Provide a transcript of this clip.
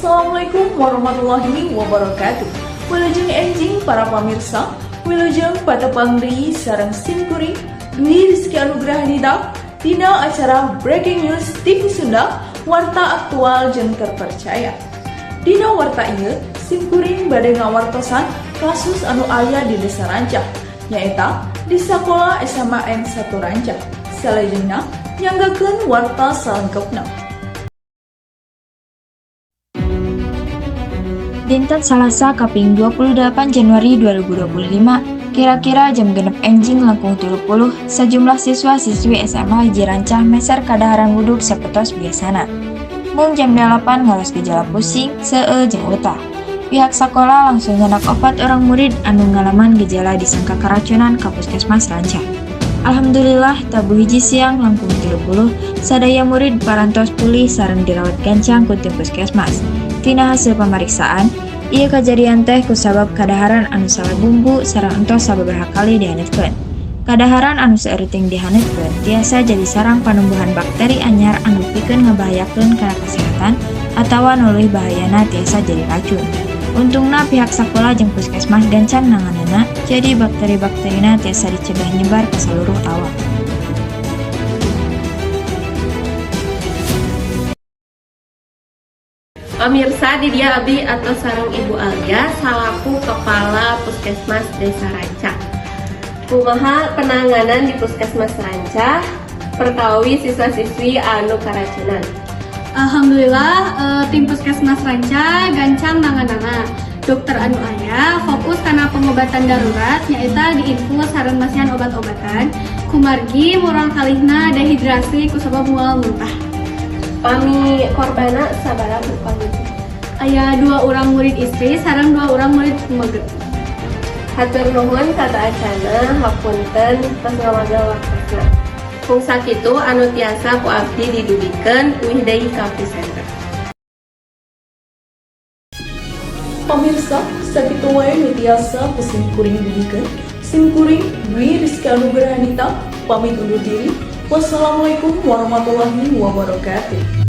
Assalamualaikum warahmatullahi wabarakatuh. Wilujeng enjing para pamirsa, wilujeng patepang deui sareng simkuring Dwi Rizky Anugrah Nita dina acara Breaking News TV Sunda, warta aktual jeung terpercaya. Dina warta ieu, simkuring bade ngawartosan kasus anu aya di Desa Rancah, nyaeta di Sakola SMAN 1 Rancah. Salajengna, nyanggakeun warta salengkepna. Dinten Salasa kaping 28 Januari 2025, kira-kira jam 6 enjing langkung 30, sejumlah siswa-siswi SMA 1 Rancah meser kadaharan buduk sapertos biasana. Mung jam 8 ngaros gejala pusing, seueul jeung utah. Pihak sekolah langsung nyandak opat orang murid anu ngalaman gejala disangka keracunan ka Puskesmas Rancah. Alhamdulillah, tabuh 1 siang langkung 30, sadaya murid parantos pulih sareng dirawat gancang ku tim puskesmas. Tina hasil pamariksaan, ieu kajadian teh kusabab kadaharan anu salah bumbu sareng entos sababaraha kali dihaneutkeun. Kadaharan anu saeutik dihaneutkeun tiasa jadi sarang panumbuhan bakteri anyar anu pikeun ngabahayakeun kana kesehatan atawa nu leuwih bahayana tiasa jadi racun. Untungna pihak sakola jeung puskesmas gancang nanganana, jadi bakteri-bakterina tiasa dicegah nyebar ka saluruh awak. Pemirsa, di dieu abdi atos sareng Ibu Alia salaku Kepala Puskesmas Desa Rancah. Kumaha penanganan di Puskesmas Rancah perkawi siswa-siswi anu karacunan? Alhamdulillah, tim Puskesmas Rancah gancang nanganana. Dokter anu aya fokus kana pengobatan darurat, nyaeta diinfus sareng masihan obat-obatan kumargi murang kalihna dehidrasi kusabab mual muntah. Pami korbana sabaraha Bu? Aya dua orang murid istri sareng dua orang murid meget. Hatur nuhun sateuacanna, hapunten tos ngawagel waktosna. Mung sakitu anu tiasa ku abdi didugikeun, uih deui ka presenter. Pamirsa, sakitu wae nu tiasa ku simkuring dugikeun. Simkuring Dwi Rizky Anugrah Nita pamit undur diri. Wassalamualaikum warahmatullahi wabarakatuh.